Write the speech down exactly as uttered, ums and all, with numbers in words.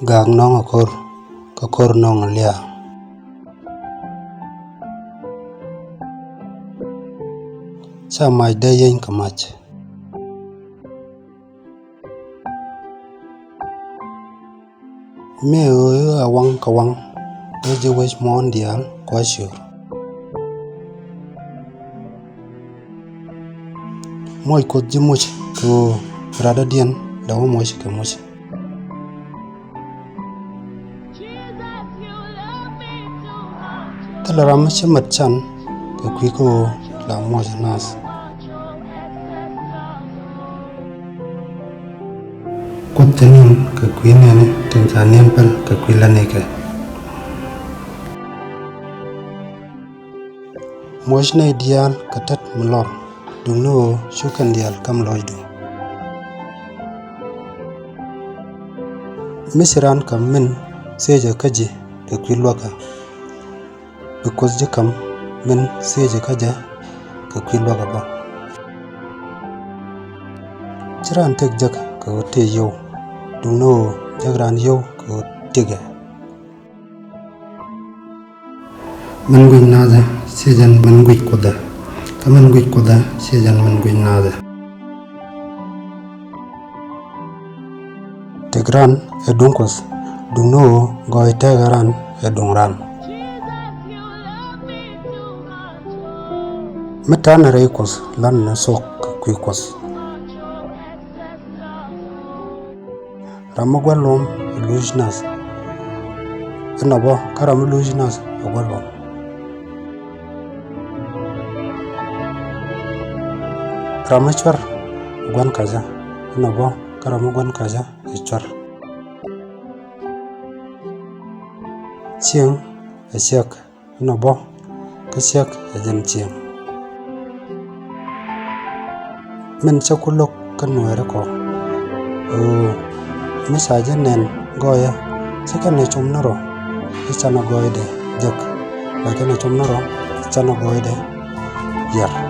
Gak nɔŋ a kor, kɛ kor nɔŋ a liaa. Ca mac dee yeny kɛ mac. Mëë ɣöö i̱ a waŋ kɛ waŋ, dee ji̱ wec muɔ̱ɔ̱n diaal kua ciöör. Moc Kuoth ji̱ moc kɛ ɣöö radɔ̱diɛn dee wä moc kɛ moc. Thilɛ ram mi ci mat can kɛ kui̱ kä ɣöö la muɔc naath. Kuoth cɛ ni̱n kɛ kui̱ nɛɛni tin ca ni̱n päl kɛ kui̱ lätnikɛ. Muɔ̱c nɛy diaal kɛ tɛt mi lɔr, duŋni ɣöö cu kɛn diaal käm lɔcdu. Mi ci raan käm min thiecɛ kä ji̱ kɛ kui̱ luäkä, bi Kuoth ji̱ käm min thiecɛ kä jɛ kɛ kui̱ luäkä bä. Ci raan tëk jek kɛ ɣöö tëë yio̱w, duŋni ɣöö jek raan yio̱w kɛ ɣöö tëkɛ. Min guic naathɛ thiecɛ min guic Kuothɛ, kä min guic Kuothɛ thiecɛ min guic naathɛ. Tëk ran ɛ duŋ Kuɔth, duŋni ɣöö gɔɔy tëkä ran ɛ duŋ ran. Mi ta̱a̱nɛ rɛy Kuɔth la̱t ni thuɔ̱k kɛ kui̱ Kuɔth. Ram mi gua̱n luɔ̱m ɛ luc nath, inɔ bä kä ram mi luc nath ɛ gua̱n luɔ̱m. Ram mi cuɛr ɛ gua̱n kacä, inɔ bä kä ram mi gua̱n kacä ɛ cuɛr. Cieŋ ɛ ciɛk, inɔ bä kä ciɛk ɛ jɛn cieŋ. Min cä ku lo̱k kä nuɛɛri kɔ, ɣöö mi ca jɛ nɛn gɔɔyä, ci kɛn ɛ com ni rɔ, ci canɛ gɔɔydɛ jek, la kɛn ɛ com ni rɔ, ci canɛ gɔɔydɛ yɛr.